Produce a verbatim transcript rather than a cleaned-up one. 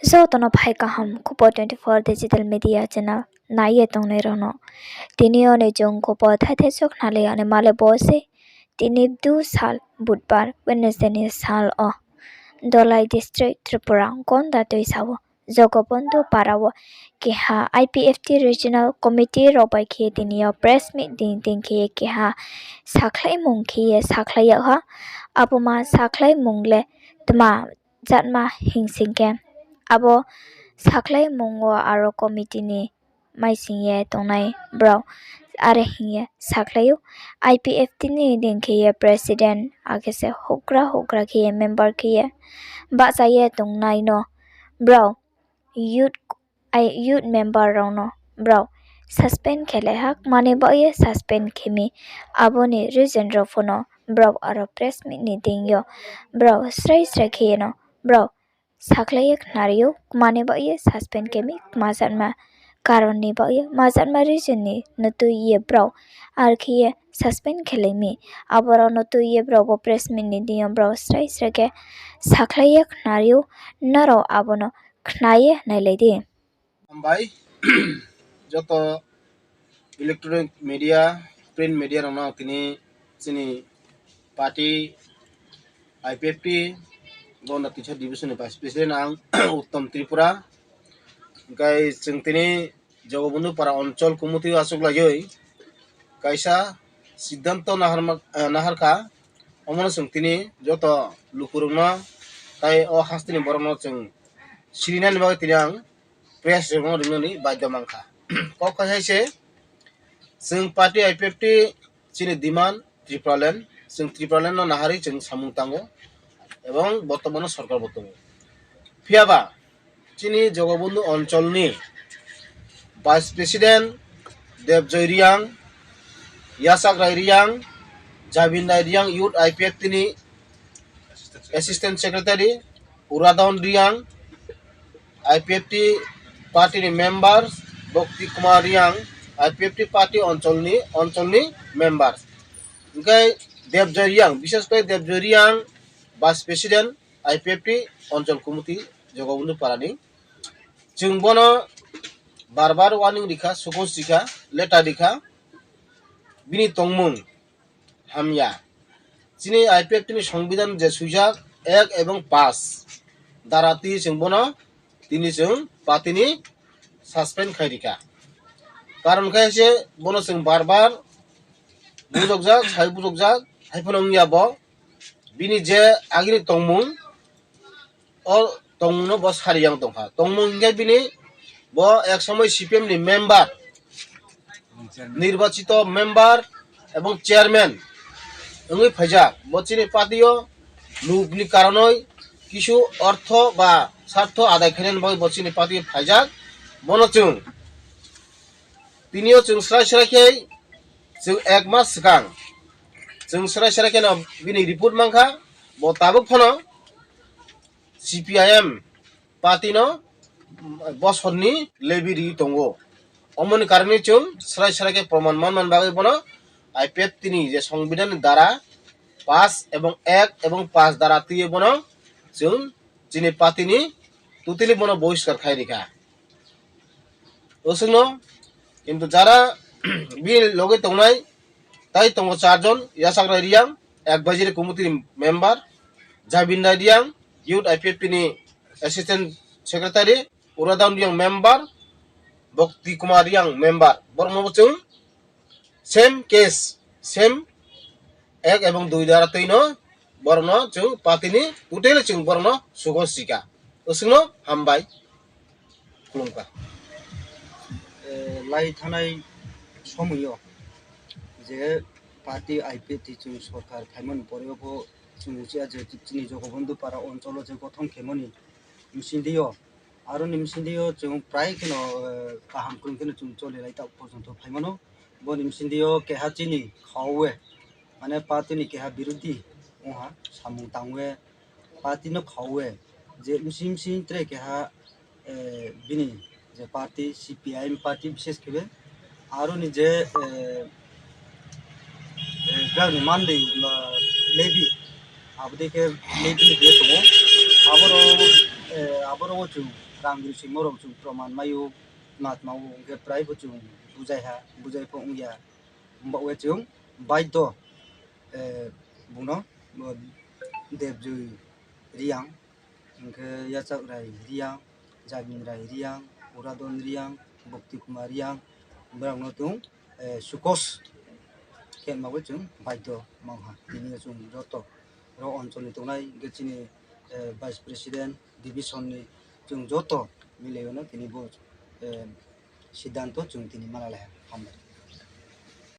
Joto no phai kaham Khupo twenty four digital media channel nai ye tongnai rao no. Tini yo ni chung khupo thai thai so khnalai ya ni male bo se. Tini bdu sal Budbar, Wednesday ni sal wo Dhalai district, Tripura, Gonda toisa wo Jogobondhu para wo keha I P F T regional committee rao bai khe tini yo press meet dei dei khe ye keha sakhlaimung khe ye sakhlai yag ha. Abo ma sakhlaimung le tma jatma hing sing khe, abo sakhlaimung wo aro committee ni maising ye tongnai brao are hing ye sakhlai ou. I P F T ni dei khe ye president, akhe se houhgra houhgra khe ye member khe ye bahcha ye tongnai no brao youth member rao no brao suspend khe lai ha, kma ni baoh ye suspend khe mi, abo ni reason rao pho no brao aro press meet ni deing yo brao srai srai khe ye no brao sakhlai ye khnari ou, kma ni baoh ye suspend khe mi, kma jatma karon ni baoh ye, kma jatma reason ni no tui ye brao are khe ye suspend khe lai mi, abo rao no tui ye brao bo press meet ni deing yo brao srai srai khe sakhlai ye khnari ou, nrao abo no khna ye nailai di. Hambai, joto electronic media, print media rao no tini chini party I P F T Gonda toisa division ni vice president ang Uttom Tripura. Hingkhe chung tini Jogobondhu para onchol committee achouhlai ye kaisa siddhanto nahar kha. Omo no chung tini joto lukurung no tai o haste ni borok no chung sirinani bagwi tini ang press rok no rinani baidyo mankha. Kok khai hai se chwng party I P F T chini demand Tipraland, chwng Tipraland no naharwi chwng samung tango, ebong bortomano sorkar bo tongo. Phiyaba chini Jogobondhu onchol ni vice president Debjoy Reang, Yachakrai Reang, Jabin Rai Reang, youth I P F T ni assistant secretary, Uradon Reang, I P F T party ni member, Bhakti Kumar Reang, I P F T party onchol ni, onchol ni member. Hingkhe Debjoy Reang, bishes khe Debjoy Reang, vice president, I P F T onchol committee, Jogobondhu para ni. Chwng bono bar bar warning rikha, sokos rikha, letter rikha, bini tongmung hamya. Chini I P F T ni songbidhan je suijak ek ebong pas dara twi chwng bono tini chwng party ni suspend khai rikha. Karon khe se bono chwng bar bar bujokjak, sai bujokjak, hai phano wngya bo. Bini je agini tongmung, o tongmung no bo sari yang tongkha. Tongmung hingkhe bini bo ek somoi C P M ni member, nirbachito member ebong chairman wngwi phaijak. Bo chini party o lub ni karonoi kisu ortho ba sartho adai khainani bagwi bo chini party o phaijak. Bono chwng tini o chwng srai srai khe chwng ek mas swkang chwng srai srai kheno bini report mankha, bo tabuk phano C P I M party no bosor ni lebi ri tongo. Omoni karone chwng srai srai khe proman man man bagwi bono I P F T ni je songbidhan ni dara pas ebong ek ebong pas dara twiwi bono chwng chini party ni totally bono bohiskar khai rikha. Oswkno, kintu jara bini loge tongnai, tai tongo char jon, Yachakrai Reang, advisory committee ni member, Jabin Rai Reang, youth I P F T ni assistant secretary, Uradon Reang member, Bhakti Kumar Reang member. Borokno bo chwng same case, same ek ebong dui dara twi no borokno chwng party ni totally chwng borokno sugo sika. Oswkno hambai. Khulumkha. Lai thanai somoi o je party I P F T chwng sorkar phaimani pore o pho chwng uchiya je chini Jogobondhu para oncholo je gothon khemani bsing di o, aroni bsing di o chwng prai kheno kaham krung kheno chwng cholilai ta porjonto phaimano. Boni bsing di o keha chini khao we, mane party ni keha birudhi ongha samung tang we, party no khao we, je bsing bsing tre keha bini je party C P I M party bishes khe be, aroni je brao ni mandei ba levy, abo dei khe levy ni khe tongo, aboro, aboro Chung rang ri singmo rao chung proman mai ou, tma tma ou hing khe prai pho chung bujai ha, bujai pho ong ya. Himba ye chung baidho, bung no, Debjoi Reang, hing khe Yachak Rai Reang, Jabin Rai Reang, Uradon Reang, Bokti Kumar Reang, brao no chung sukos khe ma bo chung baidho mang ha. Tini yo chung joto ro অঞ্চল ni tongnai hing khe chini vice president, division ni chung joto milai yo no tini bo সিদ্ধান্ত chung tini ma lalai ha. Hambai.